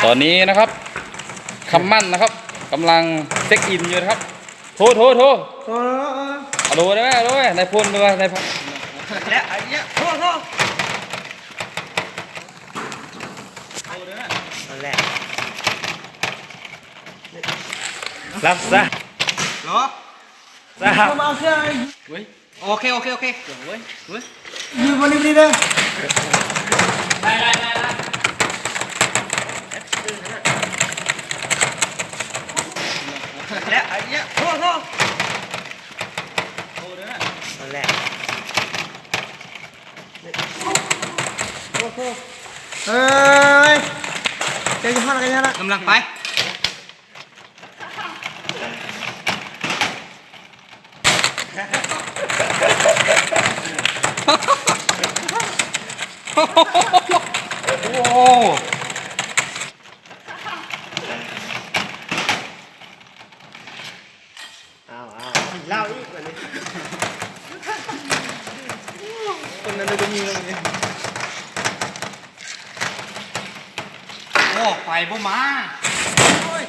ຕອນນີ້ນະຄັບ ຄຳໝັ້ນນະຄັບ ກຳລັງເຊັກອິນຢູ່ນະຄັບ. ໂທ ໂທ ໂທ ໂອ້ ເອົາໂທໄດ້ໄໝ ເອົາໂທໄດ້ໄໝ ນາຍພົນ ນາຍພັນ ແລະ ອັນເນີ້ຍ ໂທ ໂທ ເອົາໄດ້ໄໝ ນັ້ນແຫຼະ ລັບຊະ ເນາະ ຊະ ເອົາເຄື່ອງ ໂອເຄ ໂອເຄ ໂອເຄ ເອີຍ ເອີຍ ຢູ່ບໍ່ນີ້ບໍ່ນີ້ເດີ ໄດ້ ໄດ້ ໄດ້ ໄດ້ ແລະ ອັນເນີ້ຍ ໂທ ໂທ ໂທ ນັ້ນແຫຼະ ໂທ ໂທ ເອີຍ ເຈົ້າຢູ່ຫັ້ນລະ ກະຢູ່ຫັ້ນລະ ກຳລັງໄປ. ໂອ້ ອ້າວ ອ້າວ ກິນເຫຼົ້າອີກບາດນີ້ ຄົນນັ້ນກໍມີແລ້ວນີ້ ໂອ້ ໄຟບໍ່ມາ ໂອ້ຍ.